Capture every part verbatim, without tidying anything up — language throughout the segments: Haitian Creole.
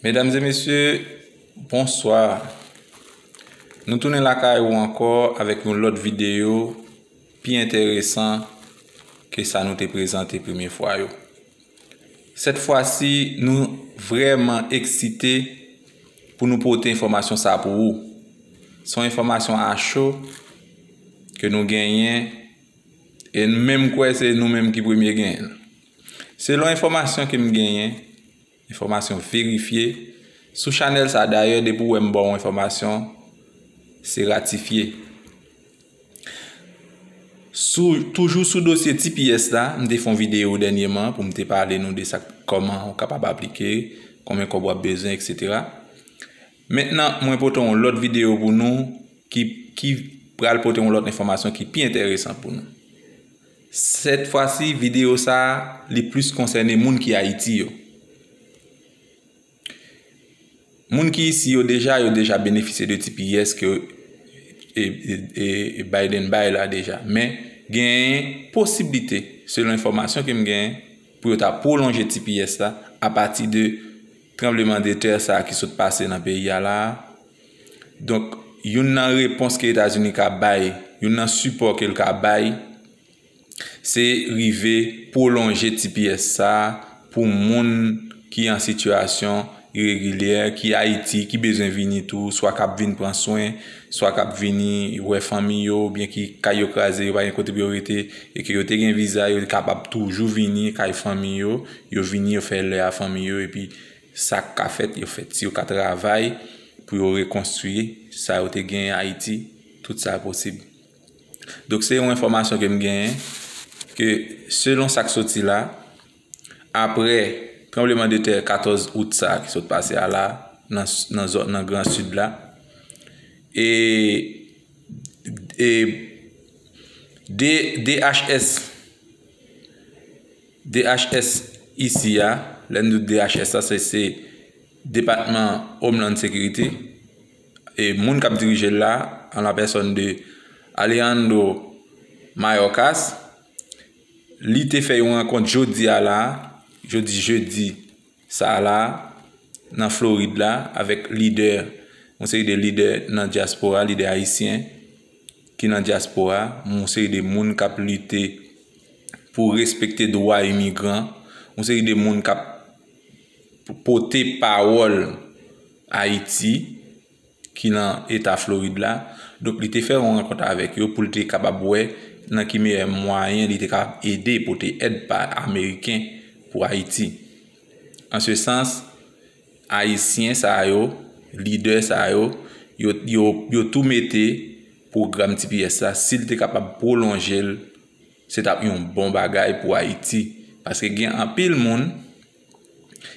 Medam e mesye, bonswa. Nou tounen lakay ou ankò avèk yon lòt videyo pi enteresan ke sa nou te prezante premye fwa yo. Sèt fwa si, nou vrèman eksite pou nou pote enfòmasyon sa pou ou. Se yon enfòmasyon a cho ke nou genyen, e m menm kwè se nou menm ki premye genyen l. Selon enfòmasyon ke m genyen, enfòmasyon verifye, sou chanèl sa dayè, depi w wè m ba w enfòmasyon, se ratifye. Sou, toujou sou dosye T P S la, m te fè yon videyo dènyèman pou m te pale nou de sa, kòman ou kapab aplike, konbyen kòb w ap bezwen, etsetera. Mentnan, mwen pote yon lòt videyo pou nou ki, ki pral pote yon lòt enfòmasyon ki pi enteresan pou nou. Sèt fwa si, videyo sa a, li plis konsène moun ki Ayiti yo. Moun ki isi yo deja, yo deja benefisye de T P S ke e, e, e, e Biden bay la deja. Men, genyen posiblite, selon enfòmasyon ke m genyen, pou yo ta pwolonje T P S la apati de tranbleman de tè sa a ki sot pase nan peyi a la a. Donk, youn nan repons ke Etazini ka bay, youn nan sipò ke l ka bay, se rive pwolonje T P S sa a pou moun ki an sitiyasyon iregilyè, ki Ayiti, ki bezwen vini tou, swa k ap vin pran swen, swa k ap vini wè fanmi yo, oubyen ki kay yo kraze, yo pa gen kote pou yo rete, e ke yo te gen viza, yo kapab toujou vini kay fanmi yo, yo vini, yo fè lè a fanmi yo, epi sa k ka fèt, yo fèt. Si yo ka travay pou yo rekonstwi sa yo te gen Ayiti, tout sa posib. Donk, se yon enfòmasyon ke m genyen, ke selon sa k soti la, apre tranbleman de tè katòz out sa a ki sot pase a la, nan, nan zòn, nan Gran Sid la, e, e D-, D H S, D H S isi a, lè n di D H S la, se, se Depatman Homeland Security, e moun k ap dirije l la, an la pèsòn de Alejandro Mayorkas, li te fè yon rankont jodi a la, jodi jedi sa a la, nan Florid la, avèk lidè, yon seri de lidè nan dyaspora, lidè ayisyen ki nan dyaspora, yon seri de moun k ap lite pou respekte dwa imigran, yon seri de moun k ap pote pawòl Ayiti, ki nan eta Florid la. Donk, li te fè yon rankont avèk yo pou l te kapab wè nan ki meyè mwayen li te kapab ede, pote èd pa ameriken pou Ayiti. An se sans, Ayisyen sa yo, lidè sa yo, yo, yo, yo tou mete pwogram T P S la, si l te kapab pwolonje l, se t ap yon bon bagay pou Ayiti. Paske gen anpil moun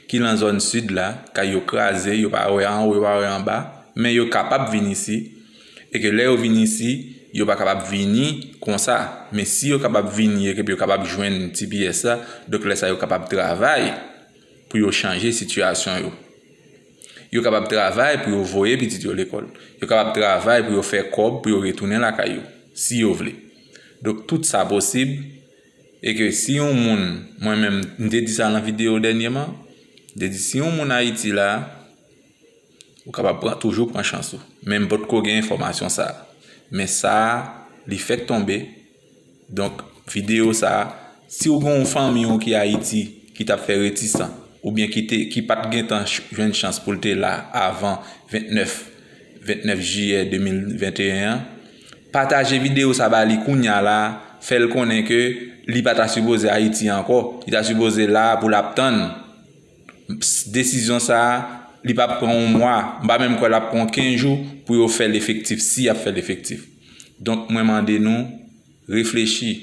ki nan zòn sid la, kay yo kraze, yo pa wè anwo, yo pa wè anba, men yo kapab vin isi, e ke lè yo vin isi, yo pa kapab vini konsa. Men si yo kapab vini, e ke yo kapab jwenn T P S la, donk lè sa yo kapab travay pou yo chanje sitiyasyon yo. Yo kapab travay pou yo voye pitit yo lekòl. Yo kapab travay pou yo fè kòb pou yo retounen lakay yo, si yo vle. Donk, tout sa posib, e ke si yon moun, mwen menm, m te di sa nan videyo dènyèman, m te di, si yon moun Ayiti la, ou kapab pran, toujou pran chans ou. Men m potko gen enfòmasyon sa a. Men sa a, li fèk tonbe. Donk, videyo sa a, si w gen yon fanmi w ki Ayiti, ki t ap fè retisan, oubyen ki te, ki pa t gentan ch-, jwenn chans pou l te la avan vennèf, vennèf jiyè de mil venteyen an, pataje videyo sa ba li kounya la, fè l konnen ke li pa ta sipoze Ayiti ankò, li ta sipoze la pou l ap tann. Desizyon sa a, li p ap pran yon mwa, m pa menm kwè l ap pran kenz jou pou yo fè l efektif, si y ap fè l efektif. Donk, mwen mande nou, reflechi,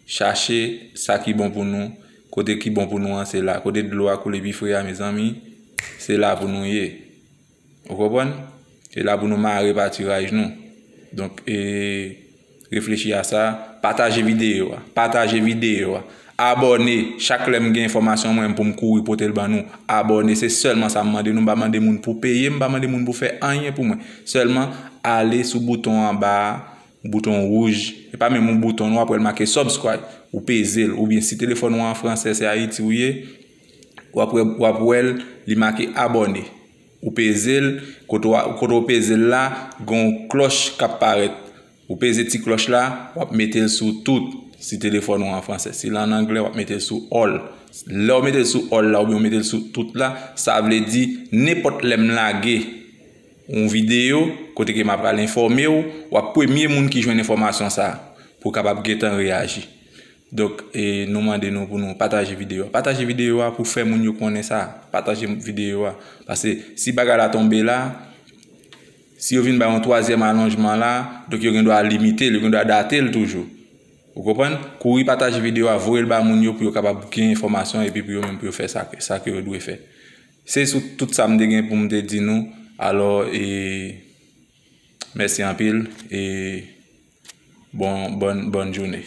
chache sa ki bon pou nou, kote ki bon pou nou an, se la. Kote dlo a koule pi fre a, mezanmi, se la pou nou ye. Ou konprann? Se la pou nou mare patiraj nou. Donk, e, reflechi a sa, pataje videyo a, pataje videyo a, abòne, chak lè m gen enfòmasyon mwen pou m kouri pote l ban nou, abòne, se sèlman sa m mande nou, m pa mande moun pou peye, m pa mande moun pou fè anyen pou mwen. Sèlman ale sou bouton anba a, bouton wouj, e pa menm yon bouton non, w ap wè l make subscribe, ou peze l, oubyen si telefòn ou an fransè, se Ayiti ou ye, w ap wè, w ap wè l, li make abòne. Ou peze l, kote w, kote w peze l la, gen yon klòch k ap parèt. Ou peze ti klòch la, w ap mete l sou tout. Si telefòn ou an fransè, si l an anglè, w ap mete l sou all. Lè w mete l sou all la oubyen w mete l sou tout la, sa vle di nenpòt lè m lage yon videyo kote ke m ap pral enfòme w, w ap premye moun ki jwenn enfòmasyon sa a pou w kapab gentan reyaji. Donk, e, nou mande nou pou nou pataje videyo a. Pataje videyo a pou fè moun yo konnen sa. Pataje videyo a. Paske si bagay la tonbe la, si yo vin bay yon twazyèm alonjman la, donk yo gen dwa limite l, yo gen dwa date l toujou. Ou konprann? Kouri pataje videyo a, voye l ba moun yo pou yo kapab gen enfòmasyon epi pou yo menm pou yo fè sa, sa ke yo dwe fè. Se sou tout sa m te gen pou m te di nou. Alò, e, mèsi anpil e bon, bòn, bòn jounen.